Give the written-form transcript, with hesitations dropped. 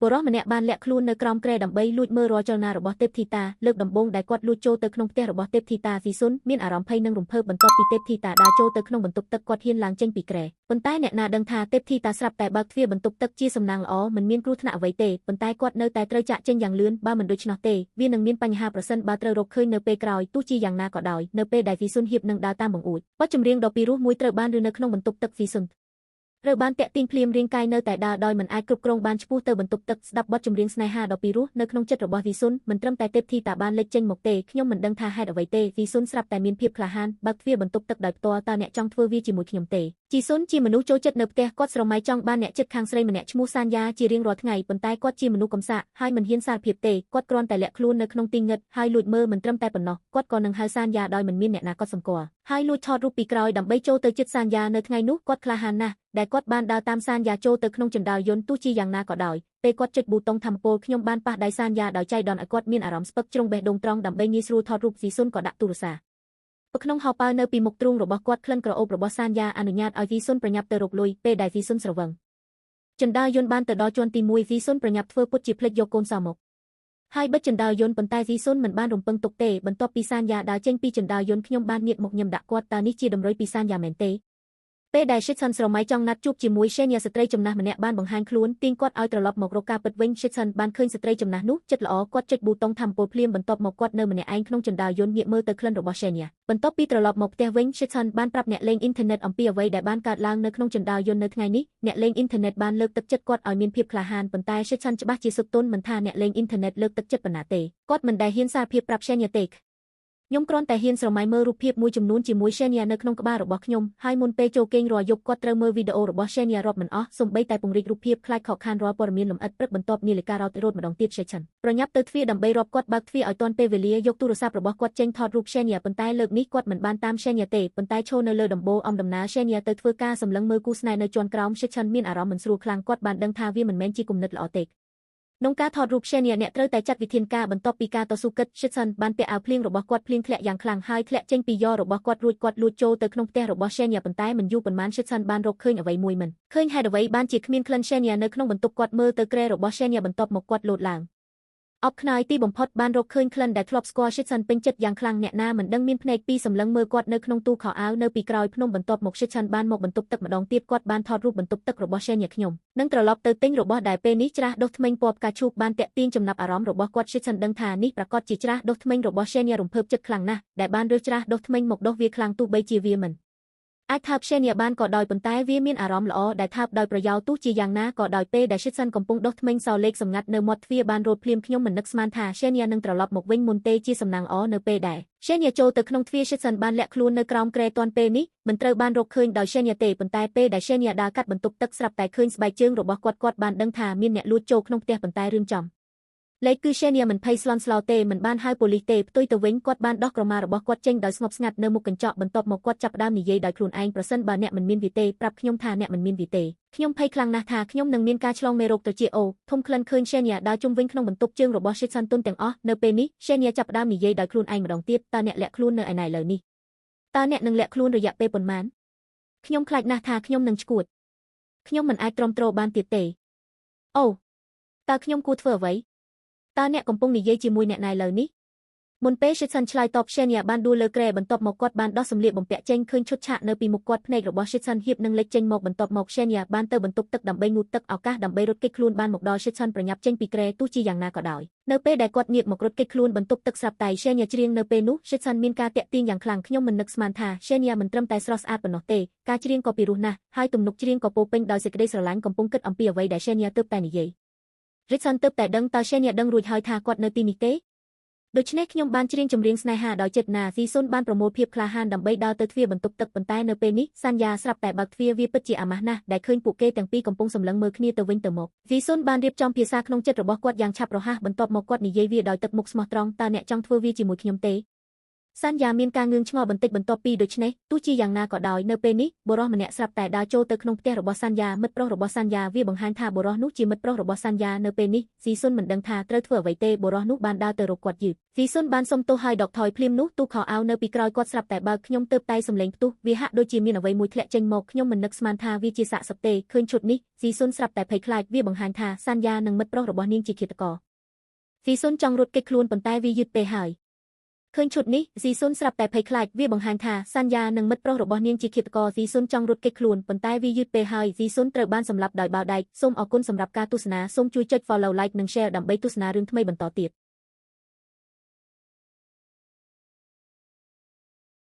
បុរសម្នាក់បានលាក់ខ្លួននៅក្រោមគ្រែដើម្បីលួចមើលរាល់ចលនារបស់ទេពធីតាលើកដំបូងដែលគាត់លួចចូលទៅក្នុងផ្ទះរបស់ទេពធីតាស៊ីស៊ុនមានអារម្មណ៍ភ័យនិងរំភើបបន្ទាប់ពីទេពធីតាដើរចូលទៅក្នុងបន្ទប់ទឹកគាត់ហ៊ានឡើងចេញពីគ្រែប៉ុន្តែអ្នកណាដឹងថាទេពធីតាស្រាប់តែបើកទ្វារបន្ទប់ទឹកជាសំណាងល្អមិនមានគ្រោះថ្នាក់អ្វីទេប៉ុន្តែគាត់នៅតែត្រូវចាកចេញយ៉ាងលឿនបើមិនដូច្នោះទេវានឹងមានបញ្ហាប្រសិនបើត្រូវរកឃើញនៅពេលក្រោយទោះជាយ៉ាងណាក៏ដោយនៅពេលដែលស៊ីស៊ុនហៀបនឹងដើរតាមបង្អួចបទចម្រៀងដ៏ពីរោះមួយត្រូវបានឬនៅក្នុងបន្ទប់ទឹកស៊ីស៊ុនត្រូវបានតាក់ទាញភ្លាមរាងកាយនៅតែដើរដោយមិនអាចគ្រប់គ្រងបានឆ្ពោះទៅបន្ទប់ទឹកស្ដាប់បទចម្រៀងស្នេហាដ៏ពីរោះនៅក្នុងចិត្តរបស់វីស៊ុនមិនត្រឹមតែទេពធីតាបានលេចចេញមកទេខ្ញុំមិនដឹងថាហេតុអ្វីទេវីស៊ុនស្រាប់តែមានភាពក្លាហានបើកទ្វារបន្ទប់ទឹកដោយផ្ទាល់តើអ្នកចង់ធ្វើវាជាមួយខ្ញុំទេជីស៊ុនជាមនុស្សចូលចិត្តនៅផ្ទះគាត់ស្រមៃចង់បានអ្នកចិត្តខាងស្រីម្នាក់ឈ្មោះសានយ៉ាជារៀងរាល់ថ្ងៃប៉ុន្តែគាត់ជាមនុស្សកំសាកហើយមិនហ៊ានសារភាពទេគាត់គ្រាន់តែលាក់ខ្លួននៅក្នុងទីងឹតហើយលួចមើលមិនត្រឹមតែប៉ុណ្ណោះគាត់ក៏នឹងហៅសានយ៉ាដោយមិនមានអ្នកណាកត់សម្គាល់ហើយលួចថតរូបពីក្រោយដើម្បីចូលទៅជិតសានយ៉ានៅថ្ងៃនោះគាត់ក្លាហានណាស់ដែលគាត់បានដើរតាមសានយ៉ាចូលទៅក្នុងជណ្ដើរយន្តទោះជាយ៉ាងណាក៏ដោយពេលគាត់ចុចប៊ូតុងធម្មពលខ្ញុំបានប៉ះដៃសានយ៉ាដោយចៃដន្យឲ្យគាត់មានអារម្មណ៍ស្ពឹកជ្រុងបេះដូងត្រង់ដើម្បីងាយស្រួលថតរូបស៊ីស៊ុនក៏ដាក់ទូរស័ព្ទក្នុងហោប៉ៅនៅពីមុខទ្រូងរបស់គាត់ក្លិនក្រអូបរបស់សានយ៉ាអនុញ្ញាតឲ្យវីស៊ុនប្រញាប់ទៅរកលុយពេលដែលវីស៊ុនស្រវឹងជណ្ដើរយន្តបានទៅដល់ជាន់ទី1វីស៊ុនប្រញាប់ធ្វើពុតជាភ្លេចយកកូនសោមកហើយបិទជណ្ដើរយន្តប៉ុន្តែវីស៊ុនមិនបានរំពឹងទុកទេបន្ទាប់ពីសានយ៉ាដើរចេញពីជណ្ដើរយន្តខ្ញុំបានងាកមកញឹមដាក់គាត់តើនេះជាតម្រុយពីសានយ៉ាមែនទេពេលដែល Shitsun ស្រមៃចង់ណាត់ជួបជាមួយ Shenya ស្ត្រីចំណាស់ម្នាក់បានបង្ហាញខ្លួនទាញគាត់ឲ្យត្រឡប់មករកការពិតវិញ Shitsun បានឃើញស្ត្រីចំណាស់នោះចិត្តល្អគាត់ចុចប៊ូតុងធម្មពលភ្លាមបន្ទាប់មកគាត់នៅម្នាក់ឯងក្នុងជណ្ដើរយន្តងាកមើលទៅក្លិនរបស់ Shenya បន្ទាប់ពីត្រឡប់មកផ្ទះវិញ Shitsun បានប្រាប់អ្នកលេងអ៊ីនធឺណិតអំពីអ្វីដែលបានកើតឡើងនៅក្នុងជណ្ដើរយន្តនៅថ្ងៃនេះអ្នកលេងអ៊ីនធឺណិតបានលើកទឹកចិត្តគាត់ឲ្យមានភាពក្លាហានប៉ុន្តែ Shitsun ច្បាស់ជាសុខទន់មិនថាអ្នកលេងអ៊ីនធឺណិតលើកទឹកចិត្តប៉ុណ្ណាទេគាត់មិនដែលហ៊ានសារភាពប្រាប់ Shenya ទេខ្ញុំគ្រាន់តែហ៊ានស្រមៃមើលរូបភាពមួយចំនួនជាមួយ Shenya នៅក្នុងក្បាលរបស់ខ្ញុំហើយមុនពេលចូលគេងរាល់យប់គាត់ត្រូវមើលវីដេអូរបស់ Shenya រាប់មិនអស់សូម្បីតែពង្រីករូបភាពខ្លាចខកខានរាល់ព័ត៌មានលម្អិតព្រឹកបន្ទាប់នាឡិការោទរត់ម្ដងទៀត Shenya ប្រញាប់ទៅទ្វារដើម្បីរាប់គាត់បើកទ្វារឲ្យទាន់ពេលវេលាយកទូរស័ព្ទរបស់គាត់ចេញថតរូប Shenya ប៉ុន្តែលើកនេះគាត់មិនបានតាម Shenya ទេប៉ុន្តែឈរនៅលើដំបូលអំដំណើរ Shenya ទៅធ្វើការសម្លឹងមើលគូស្នេហ៍នៅជាន់ក្រោម Shenya មានអារម្មណ៍មិនស្រួលខ្លាំងគាត់បានដឹងថាវាមិនមែនជាគំនិតល្អទេក្នុងការថតរូប Shenya អ្នកត្រូវតែចាត់វិធានការបន្ទាប់ពីការតស៊ូគិត Shitsun បានពាក់អាវភ្លៀងរបស់គាត់ភ្លៀងធ្លាក់យ៉ាងខ្លាំងហើយធ្លាក់ចេញពីយ៉របស់គាត់រួចគាត់លួចចូលទៅក្នុងផ្ទះរបស់ Shenya ប៉ុន្តែមិនយូរប៉ុន្មាន Shitsun បានរកឃើញអ្វីមួយមិនឃើញហេតុអ្វីបានជាគ្មានក្លិន Shenya នៅក្នុងបន្ទប់គាត់មើលទៅគ្រែរបស់ Shenya បន្ទាប់មកគាត់លោតឡើងអបខ្នើយទីបំផុតបានរកឃើញក្លិនដែលធ្លាប់ស្គាល់ Shitsun ពេញចិត្តយ៉ាងខ្លាំងអ្នកណាមិនដឹងមានភ្នែកពីរសម្លឹងមើលគាត់នៅក្នុងទូខោអាវនៅពីក្រោយភ្នំបន្ទាប់មក Shitsun បានមកបន្ទប់ទឹកម្ដងទៀតគាត់បានថតរូបបន្ទប់ទឹករបស់ Shenya ខ្ញុំនឹងត្រឡប់ទៅទិញរបស់ដែលពេលនេះច្រាស់ដុសធ្មេញពណ៌ផ្កាឈូកបានទាក់ទាញចំណាប់អារម្មណ៍របស់គាត់ Shitsun ដឹងថានេះប្រាកដជាច្រាស់ដុសធ្មេញរបស់ Shenya រំភើបចិត្តខ្លាំងណាស់ដែលបានរើសច្រាស់ដុសធ្មេញមកដុសវាខ្លាំងទោះបីជាវាមិនអាចថើប Shenya បានក៏ដោយប៉ុន្តែវាមានអារម្មណ៍ល្អដែលថើបដោយប្រយោលទោះជាយ៉ាងណាក៏ដោយពេលដែល Shitsun កំពុងដុសធ្មេញសោលេខសម្ងាត់នៅមាត់ទ្វារបានរត់ភ្លាមខ្ញុំមិននឹកស្មានថា Shenya នឹងត្រឡប់មកវិញមុនទេជាសំណាងល្អនៅពេលដែល Shenya ចូលទៅក្នុងទ្វារ Shitsun បានលាក់ខ្លួននៅក្រោមគ្រែទាន់ពេលនេះមិនត្រូវបានរកឃើញដោយ Shenya ទេប៉ុន្តែពេលដែល Shenya ដើរកាត់បន្ទប់ទឹកស្រាប់តែឃើញស្បែកជើងរបស់គាត់គាត់បានដឹងថាមានអ្នកលួចចូលក្នុងផ្ទះប៉ុន្តែរឿងចំលេខគឺ Shenya មិនភ័យស្លន់ស្លោទេមិនបានហៅប៉ូលីសទេផ្ទុយទៅវិញគាត់បានដោះក្រមារបស់គាត់ចេញដោយស្ងប់ស្ងាត់នៅមុខកញ្ចក់បន្ទាប់មកគាត់ចាប់ផ្ដើមនិយាយដោយខ្លួនឯងប្រសិនបើអ្នកមិនមានវាទេប្រាប់ខ្ញុំថាអ្នកមិនមានវាទេខ្ញុំភ័យខ្លាំងណាស់ថាខ្ញុំនឹងមានការឆ្លងមេរោគត្រចៀកអូធំក្លិនឃើញ Shenya ដើរជុំវិញក្នុងបន្ទប់ជើងរបស់ Shitsun ទុនទាំងអស់នៅពេលនេះ Shenya ចាប់ផ្ដើមនិយាយដោយខ្លួនឯងម្ដងទៀតតើអ្នកលាក់ខ្លួននៅឯណាឥឡូវនេះតើអ្នកនឹងលាក់ខ្លួនរយៈពេលប៉ុន្មានខ្ញុំខ្លាចណាស់ថាខ្ញុំនឹងឆ្កួតខ្ញុំមិនអាចទ្រាំទ្របានទៀតទេអូតើខ្ញុំគួរធ្វើអ្វីតើអ្នកកំពុងនិយាយជាមួយអ្នកណាឥឡូវនេះមុនពេល Shitsun ឆ្លើយតប Shenya បានដួលលើគ្រែបន្ទាប់មកគាត់បានដោះសម្លៀកបំពាក់ចេញឃើញឈុតឆាកនៅពីមុខគាត់ភ្នែករបស់ Shitsun ហៀបនឹងលេចចេញមកបន្ទាប់មក Shenya បានទៅបន្ទប់ទឹកដើម្បីងូតទឹកឱកាសដើម្បីរត់គេចខ្លួនបានមកដល់ Shitsun ប្រញាប់ចេញពីគ្រែទោះជាយ៉ាងណាក៏ដោយនៅពេលដែលគាត់ងាកមករត់គេចខ្លួនបន្ទប់ទឹកស្រាប់តែ Shenya ច្រៀងនៅពេលនោះ Shitsun មានការទាក់ទាញយ៉ាងខ្លាំងខ្ញុំមិននឹកស្មានថា Shenya មិនត្រឹមតែស្រស់ស្អាតប៉ុណ្ណោះទេការច្រៀងក៏ពីរោះណាស់ហើយទំនុកច្រៀងក៏ពោពេញដោយសេចក្តីស្រឡាញ់កំពុងគិតអំពីអ្វីដែល Shenya ទើបតែនិយាយ Shitsun ទើបតែដឹងតើ Shenya ដឹងរួចហើយថាគាត់នៅទីនេះទេដូច្នេះខ្ញុំបានច្រៀងចម្រៀងស្នេហាដោយចិត្តណាស៊ីស៊ុនបានប្រមូលភាពក្លាហានដើម្បីដើរទៅទ្វារបន្ទប់ទឹកប៉ុន្តែនៅពេលនេះសញ្ញាស្រាប់តែបើកទ្វារវាពិតជាអាម៉ាស់ណាស់ដែលឃើញពួកគេទាំងពីរកំពុងសម្លឹងមើលគ្នាទៅវិញទៅមកស៊ីស៊ុនបានរៀបចំភាសាក្នុងចិត្តរបស់គាត់យ៉ាងឆាប់រហ័សបន្ទាប់មកគាត់និយាយវាដោយទឹកមុខស្មោះត្រង់តើអ្នកចង់ធ្វើវាជាមួយខ្ញុំទេ សាន់យ៉ាមានការងឿងឆ្ងល់បន្តិចបន្ទាប់ពីដូច្នេះទោះជាយ៉ាងណាក៏ដោយនៅពេលនេះបុរសម្នាក់ស្រាប់តែដើរចូលទៅក្នុងផ្ទះរបស់សាន់យ៉ាមិត្តប្រុសរបស់សាន់យ៉ាវាបង្ហាញថាបុរសនោះជាមិត្តប្រុសរបស់សាន់យ៉ានៅពេលនេះស៊ីស៊ុនមិនដឹងថាត្រូវធ្វើអ្វីទេបុរសនោះបានដើរទៅរកគាត់យឺតស៊ីស៊ុនបានសុំទោសហើយដកថយភ្លាមនោះទូខោអាវនៅពីក្រោយគាត់ស្រាប់តែបើកខ្ញុំទើបតែសំឡេងផ្ទុះវាហាក់ដូចជាមានអ្វីមួយធ្លាក់ចេញមកខ្ញុំមិននឹកស្មានថាវាជាសាកសពទេឃើញឈុតនេះស៊ីស៊ុនស្រាប់តែភ័យខ្លាចវាបង្ហាញថាសាន់យ៉ានិងមិត្តប្រុសរបស់នាងជាឃាតករស៊ីស៊ុនចង់រត់គេចខ្លួនប៉ុន្តែវាយឺតពេកហើយឃើញឈុតនេះស៊ីស៊ុនស្រាប់តែភ័យខ្លាចវាបង្ហាញថាសាន់យ៉ានិងមិត្តប្រុសរបស់នាងជាឃាតករស៊ីស៊ុនចង់រត់គេចខ្លួនប៉ុន្តែវាយឺតពេកហើយស៊ីស៊ុនត្រូវបានសម្លាប់ដោយបាល់ដែកសូមអរគុណសម្រាប់ការទស្សនាសូមជួយចុច Follow, Like និង Share ដើម្បីទស្សនារឿងថ្មីបន្តទៀត។